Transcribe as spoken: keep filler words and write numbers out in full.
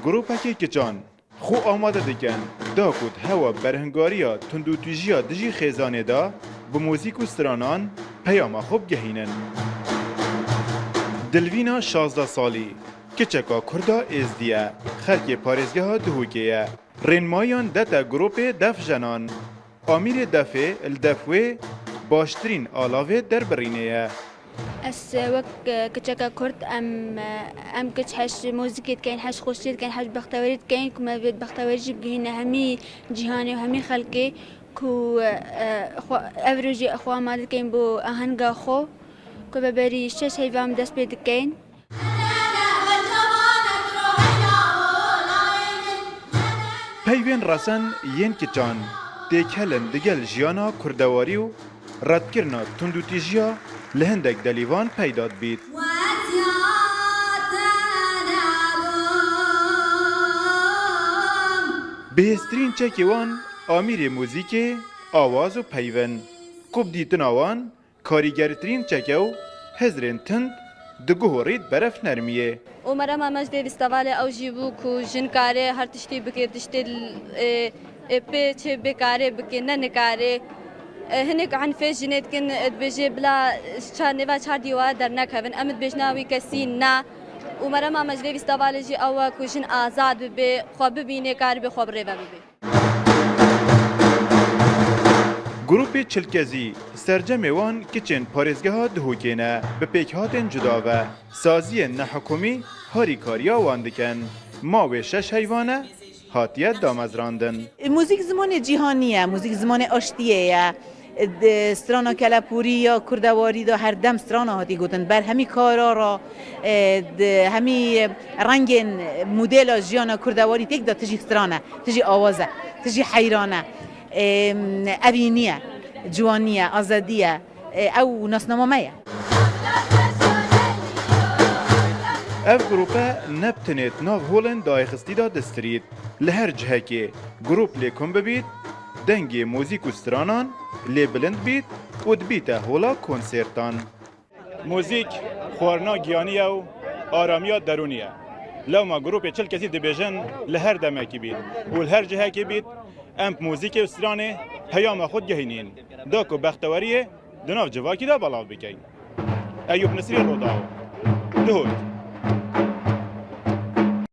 Grûpekê kiçan xwe amade dikin, da ku di hewa berhingariya tundûtîjiya dijî xêzanê de bi muzîk û stranan peyama xwe bigehînin. Dilvîna şazdeh salî, kiçeka Kurda Êzdî ye, xelkê parêzgeha Duhokê ye. Rênmayiyan dete grûpê Def Jenan. Amîrê defê li def wê baştirîn alavê derbirînê ye. Ez, e, wek, e, kiçeke Kurd, em, e, em kiç heş muzîkê dikeyn, heş xweşiyê dikeyn, heş bextewerî dikeyn, ku me vê bextewerî jî bigihîne hemî cîhanê û hemî xelkê, ku, e, e, xwe, ev rojî xwe amade dikeyn bo ahenga xwe, ku veberî şeş heyva em dest pê dikeyn. Peyvên resen yên kiçan têkelin digel jiyana kurdewarî û redkirina tundûtîjiya li hindek delîvan peyda dibît. Bihêztirîn çekê wan amîrê muzîkê, awaz û peyvin. Ku bi dîtina wan karîgertirîn çeke û hizrên tind di guh û rî di beref nermiyê. Û merema me ji vê festîvalê ew jî bû ku jin kare her tiştî bike, tiştê, e, e, pê çê bê kare bike, ne nikare. E, hinek enfê jinê dikin, e, dibêje bila çar nêva çar dîwara dernekevin. Em dibêjina wî kesî ne. Û merema me ji vê festîvalê jî ew e ku jin azad bibe, xwe bibîne, karibê xwe bi rê ve bibe. Grûpê Çilkezî, sercemê wan kiçên parêzgeha Duhokê ne, bi pêkhatên cuda ve, saziyên nehikûmî harîkariya wan dikin. Ma wê şeş heyvan e, hatiye damezrandin. Muzîk zimanê cîhanî ye, muzîk zimanê aştiyê ye. Di strana kelepûrî ya kurdewarî de her dem strana hatî gotin. Ber hemî kara re, e, di hemî rengên modela jiyana kurdewarî têk de tijî stran e, tijî awaz e, tijî heyran e. E, evînî ye, ciwanî ye, azadî ye. E, ew nasnama me ye. Ev grûpe ne bi tenê di nav holên dayixistî de distrît. Li her cihekê grûp lê kom bibît, dengê muzîk û stranan lê bilind bît û dibîte hola konsertan. Muzîk xwarina giyanî ye û aramiya derûnî ye. Lewma grûpê Çilkesî dibêjin li her demekî bît û li her cihekî bît, em bi muzîkê û stranê peyama xwe digehînîn. Da ku bexteweriyê di nav civakî de belav bikeyn. Eyûp Nisrî, Rûdaw, Duhok.